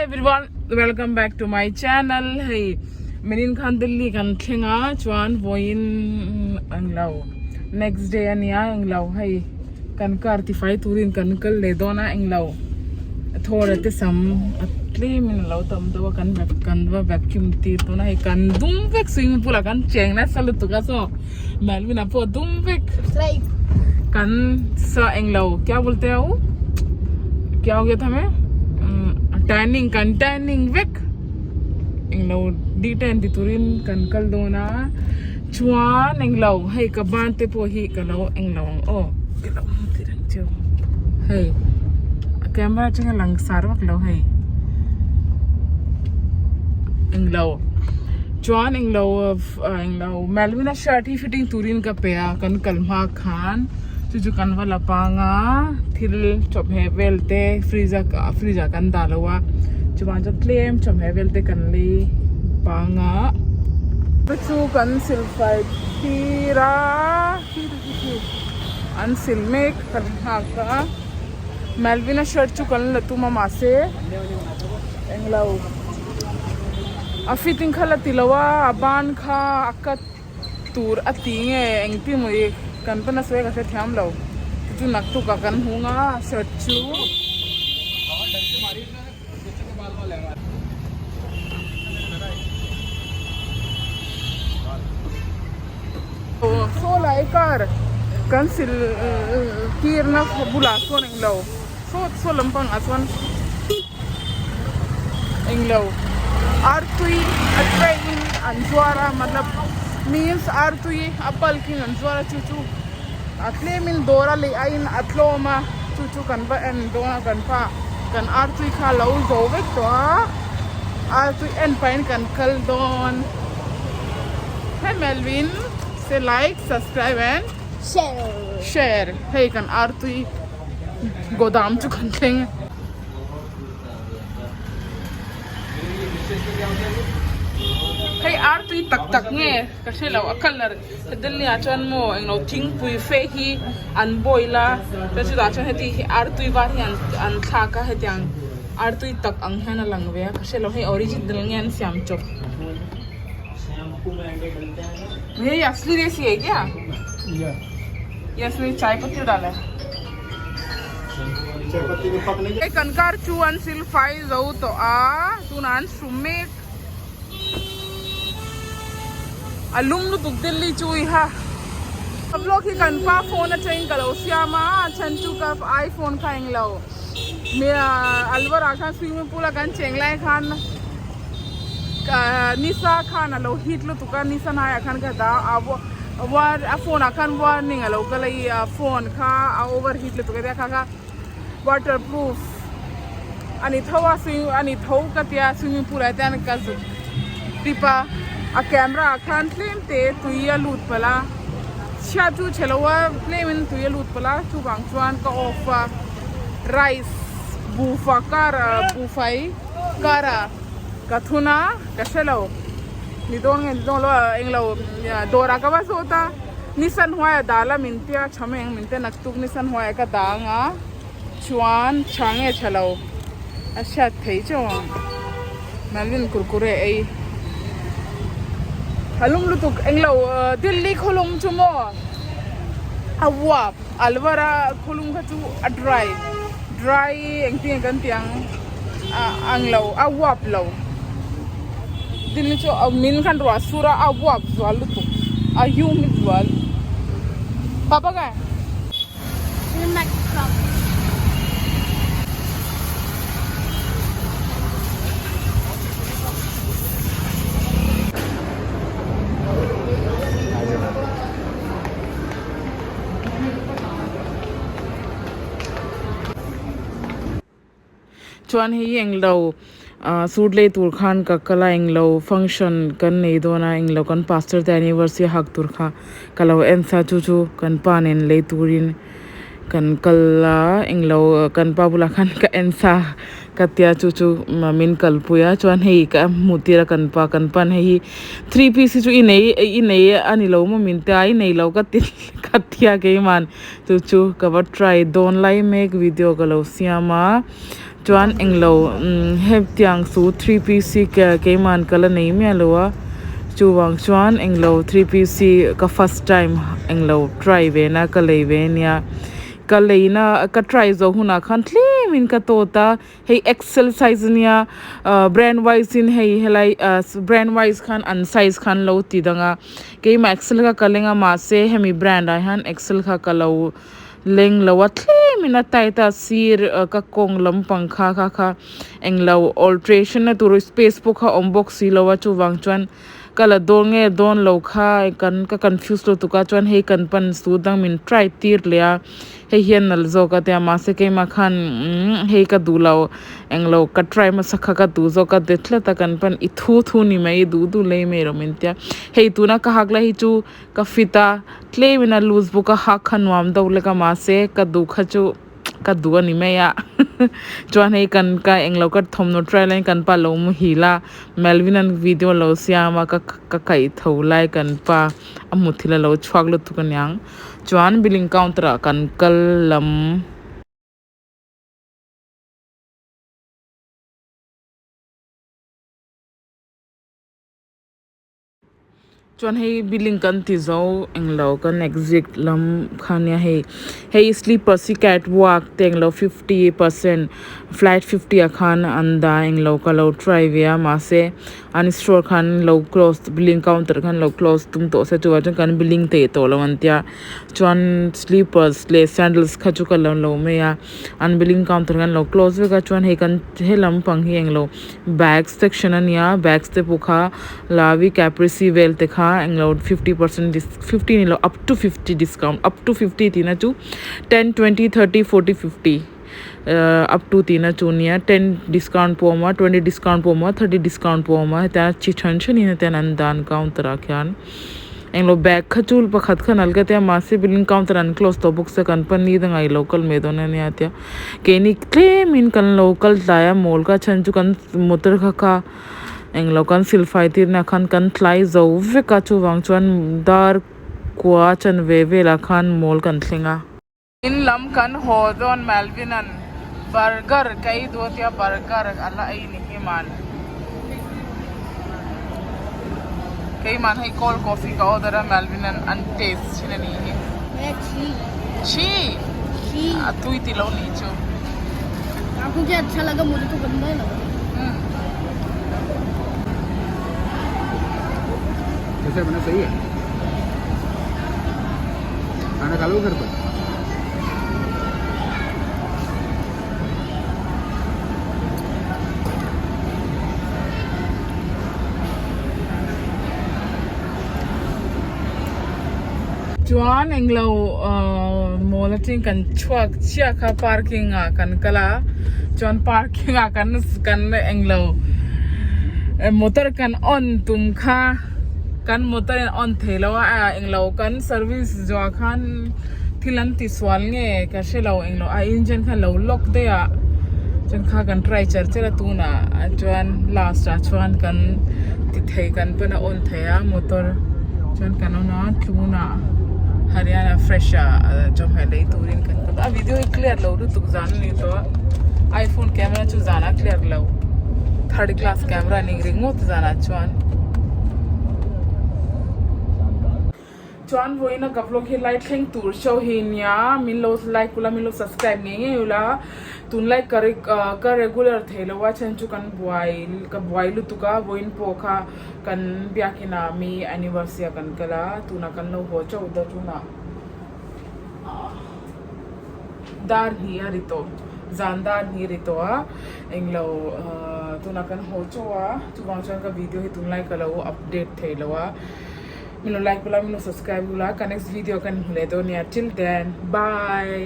everyone welcome back to my channel hei minin khan Delhi kan thleng a chuan vawiin englo next day ania englo hei kan car tifai turin kan kal leh dawn a englo thawra te sam a tlem in alo tam deuh a kan kan va vacuum tir dawn a hei kan dum vek swimming pool ah kan cheng nasa lutuk a saw Melvin a pawh dum vek kan sa englo kya bolte hai wo kya ho gaya tha main tanning kan tanning vek englo de tan ti turin kan kal dawn a chuan englo hei ka ban te pawh hi ka lo englo ang aw ka lo hmu tir ang cheu hei a camera atanga lang sar vak lo hei englo chuan englo. Englo Melvin a shirt hi fitting turin ka pe a kan kal hma khan chu chu kan va la pang a thil chawhmeh vel te fridge a fridge ah kan dah lo a chuvang chuan tlem chawhmeh vel te kan lei pang a. Chu kan silfai tir a an sil mek kan nghak a Melvin a shirt chu kan la tum a mahse englo. A fitting kha la ti lo a a ban kha a cut tur a ti nge engtin maw i kan pana sawi ka hrethiam lo chu chu naktuk ah kan hmu nga shirt chu. Saw lai car kan sil tirna bulah sawn englo saw saw lampang ah chuan. Englo artui a tray in an zuar a matlab means artui a bulk in an zuar a chu chu a tlem in dawr a lei aiin a tlawm a chu chu kan va en dawn a kan pa kan artui kha a lo zo vek tawh a artui en pahin kan kal dawn Hey Melvin say like subscribe and share hei kan artui godam chu kan thleng. Hei ar tui tak tak nge ka hre lo a colour Delhi ah chuan maw englo thingpui fe hi an boil a chuan chutah chuan heti hi ar tui var hi an thlak a hetiang ar tui tak ang hian a lang ve a ka hre lo hei original nge an siam chawp hei asli desi hai kya ye asli chai patti dala hai. Hei kan car chu an sil fai zo tawh a tunah an hru mek a lum lutuk Delhi chu i ha ka vlog hi kan pa phone atangin ka lo siam a a chhan chu ka iphone kha englo Alwar ah khan swimming pool a kan cheng lai khan nisa khan a lo heat lutuk a nisa hnaiah khan ka dah a a phone ah khan warning a lo kal a i a phone kha a over heat lutuk a tia kha kha waterproof a ni tho a swimming a ni tho ka tia swimming pool ah te hian ka zuk tip a a camera ah khan tlem te tui a lut palh a chhiat chu chhe lo a tlem in tui a lut palh a chuvang chuan ka off a rice buhfa kar buhfai kar ah ka thun a ka hre lo ni dawn nge ni dawn lo a englo dawr ah ka va zawt a nisan hnuai ah dal a min tia tha mai ang min tia naktuk nisan hnuai ah ka dang a chuan tha nge tha lo a hriat thei chauh ang Melvin kurkure ei a lum lutuk englo Delhi khawlum chu maw a uap Alwar a khawlum kha chu a dry dry engtin nge kan tih ang ang lo a uap lo Delhi chu min khan ruah sur a a uap zual lutuk a humid zual papa ka. Chuan hei englo ah suit lei tur khan ka kal a englo function kan nei dawn a englo kan pastor te anniversary a hak tur kha ka lo en sa chu chu kan pa nen lei turin kan kal a englo kan pa bulah khan ka en sa ka tia chu chu min kalpui a chuan hei ka hmuh tir a kan pa kan pan hei hi three piece hi chu i nei i nei a ni lo maw min tia i nei lo ka ti ka tia keimah chu chu ka va try dawn lai mek video ka lo siam a. Chuan englo hetiang chu three piece hi keiman ka la nei miah lo a chuvang chuan englo three piece hi ka first time englo try ve na ka lei ve ania ka lei na ka try zawh hunah khan tlem in ka tawt a hei excel size ania ah brand wise in hei helai ah brand wise khan an size khan lo ti dang a keimah excel kha ka leng a mahse hemi brand ah hian excel kha ka lo. Leng lo a tlem in a tight a sir ka kawng lampang kha kha kha englo alteration na tur space pawh kha awm bawk si lo a chuvang chuan ka la dawn nge dawn lo kha kan ka confuse lutuk a chuan hei kan pan su dang min try tir leh a hei hian nalh zawk a tia mahse keimah khan umm hei ka duh lo englo ka try hmasa kha ka duh zawk a de tlat a kan pan i thu thu ni mai i duh duh lei mai rawh min tia hei tuna ka hak lai hi chu. Ka fit a, tlem in a loose bawk a, hak kha nuam deuh lek a mahse ka duh kha chu ka duh a ni mai a chuan hei kan ka englo ka thawmhnaw try laiin kan pa lo muhil a Melvin an video lo siam a ka ka kaih tho lai kan pa a hmu thil a lo chhuak lutuk aniang chuan billing counter ah kan kal lam. Chuan hei billing kan ti zo englo kan exit lam kha nia hei hei slippers hi catwalk te englo fifty percent flat fifty ah khan an dah englo ka lo try ve a mahse an store khan lo close billing counter khan lo close tum tawh se chuvang chuan kan billing theih tawh lo an tia chuan slippers leh sandals kha chu ka la lo mai a an billing counter khan lo close vek a chuan hei kan he lampang hi englo. Bag section ania bags te pawh kha lavi caprese vel te kha englo 50% dis 50 nilo up to 50 discount up to 50 tihna chu 10 20 30 40 50 ahh up to tihna chu ania 10 discount pawh a awm a 20 discount pawh a awm a 30 discount pawh a awm a hetiang chi then thenin hetiang an dan counter ah khian. Englo bag kha chu pakhat kha nal ka tia mahse billing counter an close tawh bawk sia kan pan ni dangah i lo kal mai dawn ania tia keini tlemin kan lo kal tlai a mawl ka chhan chu kan motor kha kha englo kan silfai tir na khan kan tlai zo vek a chuvang chuan dar kua chanve velah khan mawl kan thleng a. In lam kan haw dawn Melvin an burger ka ei duh a tia burger a la ei ni hi man keimah hei cold coffee ka order a Melvin an an taste thin a nih hi chhi a tui ti lo nih chu. Chuan englo ahh mall atangin kan chhuak chiah kha parking ah kan kal a chuan parking ah kan kan englo motor kan on tum kha. Kan motor in on thei lo a englo kan service zuah khan thil an ti sual nge ka hre lo englo a engine kha lo lock daih a chuan kha kan try char char a tunah chuan last ah chuan kan ti thei kan pawn a on thei a motor chuan kan on a tunah Haryana fresh ah chawhmeh lei turin kan kal a video hi clear lo lutuk zan a ni tawh a iphone camera chu zanah clear lo third class camera a ni ringawt zanah chuan. Chuan vawiina ka vlog hi lai thleng tur show hi nia min lo like ula min lo subscribe ngei ngei ula tunlai ka ka regular thei lo a chhan chu kan buai ka buai lutuk a vawiin pawh kha kan biakin ah mi anniversary ah kan kal a tunah kan lo haw chauh dawn tunah dar hnih a ri tawh zan dar hnih a ri tawh a englo ahh tunah kan haw chauh a chuvang chuan ka video hi tunlai ka lo update thei lo a min lo like ula min lo subscribe ula ka next video kan hmu leh dawn nia till then bye.